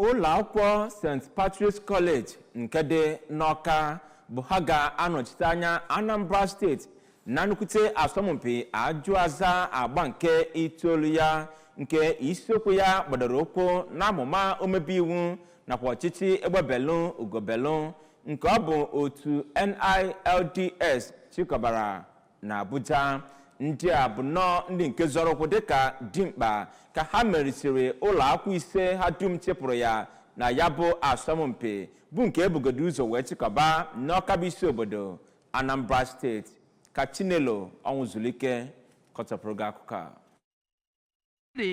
Ụlọ akwụkwọ St. Patrick's College nke dị n'Ọka bụ ha ga-anọchite anya Anambra Steeti na nnukwute asọmpi ajụaza agba nke itoolu ya, nke isiokwu ya gbadoro ụkwụ n'amụma omebe iwu nakwa ọchịchị egbebelu ugobelu, nke ọ bụ otu NILDS chịkọbara na Abuja. Ndị a bụ nnọọ ndị nke zọrọ ụkwụ dịka dimkpa ka ha merisiri ụlọ akwụkwọ ise ha dum chịpụrụ ya na ya bụ asọmpi, bụ nke ebugodo ụzọ wee chịkọba n'Ọka bụ isi obodo Anambra Steeti. Ka Chinelo Ọnwụzulike kọtọpụrụ gị akụkọ a.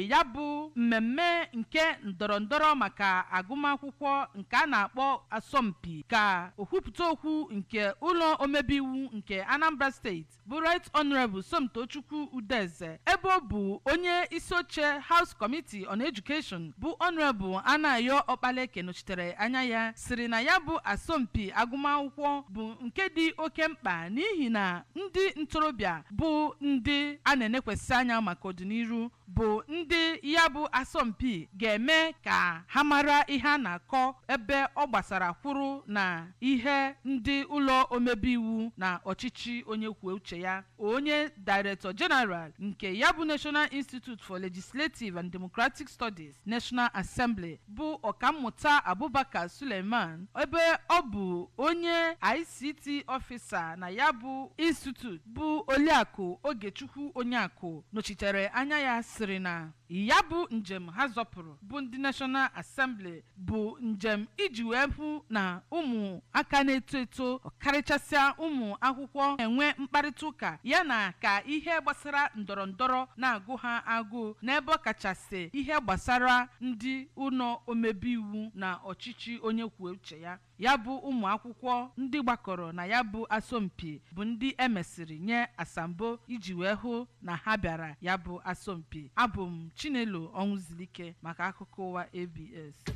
Ya bụ mmemme nke ndọrọndọrọ maka agụmakwụkwọ nke a na-akpọ asọmpi ka okwupụta okwu nke ụlọ omebe iwu nke Anambra Steeti bụ Right Honorable Somtochukwu Udeze, ebe ọ bụ onye isi oche House Committee on Education bụ Honorable Anayo Ọkpaleke nọchitere anya ya, siri na ya bụ asọmpi agụmakwụkwọ bụ nke dị oke mkpa, n'ihi na ndị ntorobịa bụ ndị a na-enekwasị anya maka ọdịnihu, bụ ndị ya bụ asọmpi ga-eme ka ha mara ihe a na-akọ ebe ọ gbasara kwụrụ na ihe ndị ụlọ omebe iwu na ọchịchị onye kwuo uche ya. Onye Director General nke ya bụ National Institute for Legislative and Democratic Studies, National Assembly, bụ Ọkammụta Abubakar Suleiman, ebe ọ bụ onye ICT Officer na ya bụ institute bụ Oliakụ Ogechukwu Onyeakụ nọchitere anya ya, sịrị na ya bụ njem ha zọpụrụ bụ ndị National Assembly bụ njem iji wee hụ na ụmụaka na-eto eto, karịchasịa ụmụ akwụkwọ, enwe mkparịta ụka ya na ka ihe gbasara ndọrọ ndọrọ na-agụ ha agụụ, n'ebe ọ kachasị ihe gbasara ndị ụlọ omebe iwu na ọchịchị onye kwuo uche ya. Ya bụ ụmụ akwụkwọ ndị gbakọrọ na ya bụ asọmpi bụ ndị emesịrị nye asambo iji wee hụ na ha bịara ya bụ asọmpi. Abụ m Chinelo Ọnwụzilike maka akụkọ ụwa ABS.